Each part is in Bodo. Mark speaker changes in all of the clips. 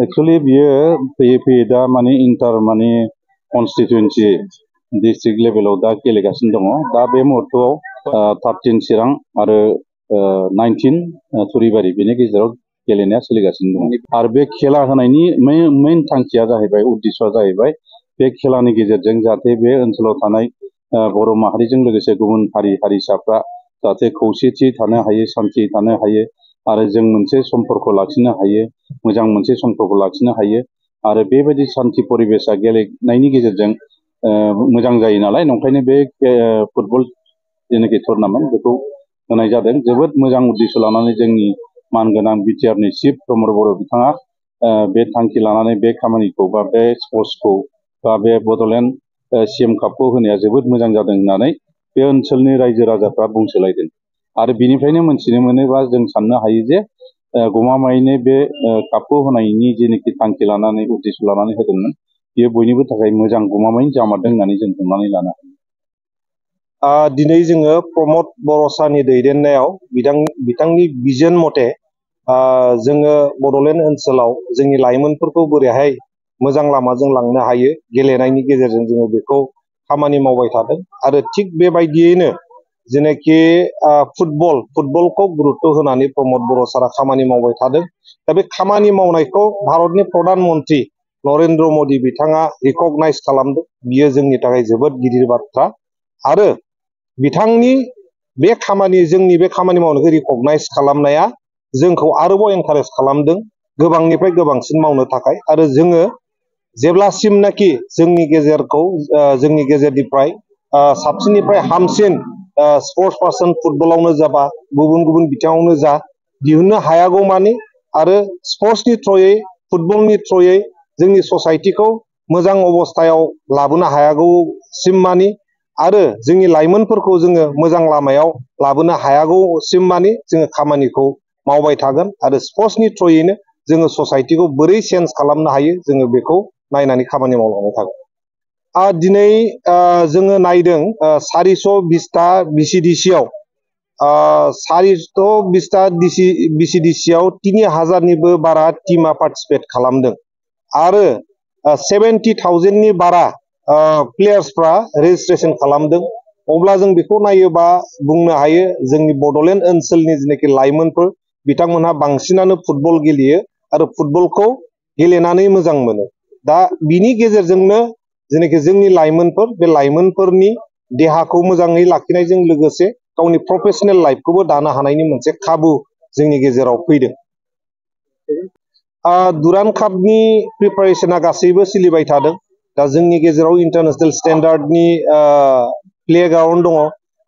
Speaker 1: एक्चुअली बियो फैयै फैयै दा माने इंटार माने कन्स्टिटुएन्सि डिस्ट्रिक्ट लेभेलाव दा गेलेगासिनो दङ। दा बे मुहूर्तआव 13 चिरां आरो 19 थुरिबारि बेनि गेजेराव गेलेनाया सोलिगासिनो दङ। आरो बे खेला होनायनि मेइन थांखिया जाहैबाय, उद्देश्यआ जाहैबाय बे खेलानि गेजेरजों जाहाथे बे ओनसोलाव थानाय बर' माहारिजों लोगोसे गुबुन हारि हारिसाफ्रा जाहाथे खौसेथि थानो हायो, सान्थि थानो हायो आरो जों मोनसे सम्पर्क लाखिनो हायो, मोजां मोनसे सम्पर्क लाखिनो हायो आरो बेबायदि सान्थि परिबेसा गेलेनायनि गेजेरजों मोजां जायो नालाय, नंखायनो बे फुटबल जेनाखि टुर्नामेन्ट बेखौ होनाय जादों। जोबोद मोजां उद्देश्य लानानै जोंनि मानगोनां बिटिआरनि चिफ प्रमद बर' बिथाङा बे थांखि लानानै बे खामानिखौ बा बे स्पर्ट्सखौ बा बे बड'लेण्ड सिएम कापखौ होनाया जोबोद मोजां जादों होननानै बे ओनसोलनि रायजो राजाफ्रा बुंसोलायदों। आरो बिनिफ्रायनो मोनथिनो मोनो बा जों साननो हायो जे गमामायैनो बे कापखौ होनायनि जेनोखि थांखि लानानै उद्देश्य लानानै होदोंमोन, बेयो बयनिबो थाखाय मोजां गमामायैनो जामारदों होननानै जों हमनानै लानो हायो।
Speaker 2: दिनै जोङो प्रमद बर' सारनि दैदेननायाव बिथांनि बिजन मथे जोङो बड'लेण्ड ओनसोलाव जोंनि लाइमोनफोरखौ बोरैहाय मोजां लामाजों लांनो हायो, गेलेनायनि गेजेरजों जोङो बेखौ खामानि मावबाय थादों। आरो थिग बेबायदियैनो जेनाखि फुटबलखौ गुरुत्त होनानै प्रमद बर' सारा खामानि मावबाय थादों। दा बे खामानि मावनायखौ भारतनि प्रधान मन्त्रि नरेन्द्र मदि बिथाङा रिकगनाइज खालामदों। बियो जोंनि थाखाय जोबोद गिदिर बाथ्रा। आरो बिथांनि बे जोंनि बे खामानि मावनायखौ रिकगनाइज खालामनाया जोंखौ आरोबाव एनकारेज खालामदों गोबांनिफ्राय गोबांसिन मावनो थाखाय। आरो जोङो जेब्लासिमनाखि जोंनि गेजेरनिफ्राय साबसिननिफ्राय हामसिन स्पर्ट्स पार्सन फुटबलावनो जाबा गुबुन गुबुन बिथिङावनो जा दिहुननो हायागौ मानि आरो स्पर्ट्सनि थ्रयै, फुटबलनि थ्रयै जोंनि ससाइटिखौ मोजां अबस्थायाव लाबोनो हायागौसिम मानि आरो जोंनि लाइमोनफोरखौ जोङो मोजां लामायाव लाबोनो हायागौसिम मानि जोङो खामानिखौ मावबाय थागोन। आरो स्पर्ट्सनि थ्रयैनो जोङो ससाइटिखौ बोरै चेन्ज खालामनो हायो जोङो बेखौ नायनानै खामानि मावलांबाय थागोन। दिनै जोङो नायदों 420टा बिसिडिसिआव 420टा बिसिडिसिआव 3000निबो बारा टिमा पार्टिसिपेट खालामदों आरो 70,000नि बारा प्लेयार्सफ्रा रेजिस्ट्रेसन खालामदों। अब्ला जों बेखौ नायोबा बुंनो हायो जोंनि बड'लेण्ड ओनसोलनि जेनाखि लाइमोनफोर बिथांमोनहा बांसिनानो फुटबल गेलेयो आरो फुटबलखौ गेलेनानै मोजां मोनो। दा बिनि गेजेरजोंनो जेनाखि जोंनि लाइमोनफोर, बे लाइमोनफोरनि देहाखौ मोजाङै लाखिनायजों लोगोसे गावनि प्रफेसनेल लाइफखौबो दानो हानायनि मोनसे खाबु जोंनि गेजेराव फैदों। दुरान्ड कापनि प्रिपारेसना गासैबो सोलिबाय थादों। दा जोंनि गेजेराव इन्टारनेसनेल स्टेन्डार्डनि प्लेग्राउन्ड दङ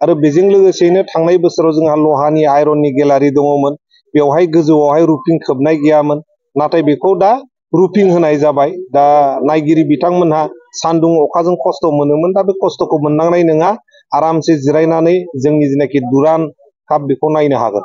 Speaker 2: आरो बेजों लोगोसेनो थांनाय बोसोराव जोंहा लहानि आयरननि गेलारि दङमोन। बेवहाय गोजौआवहाय रुफिं खोबनाय गैयामोन, नाथाय बेखौ दा रुफिं होनाय जाबाय। दा नायगिरि बिथांमोनहा सान्दुं अखाजों खस्थ' मोनोमोन, दा बे खस्थ'खौ मोननांनाय नङा। आरामसे जिरायनानै जोंनि जेनाखि दुरान्ड काप बेखौ नायनो हागोन।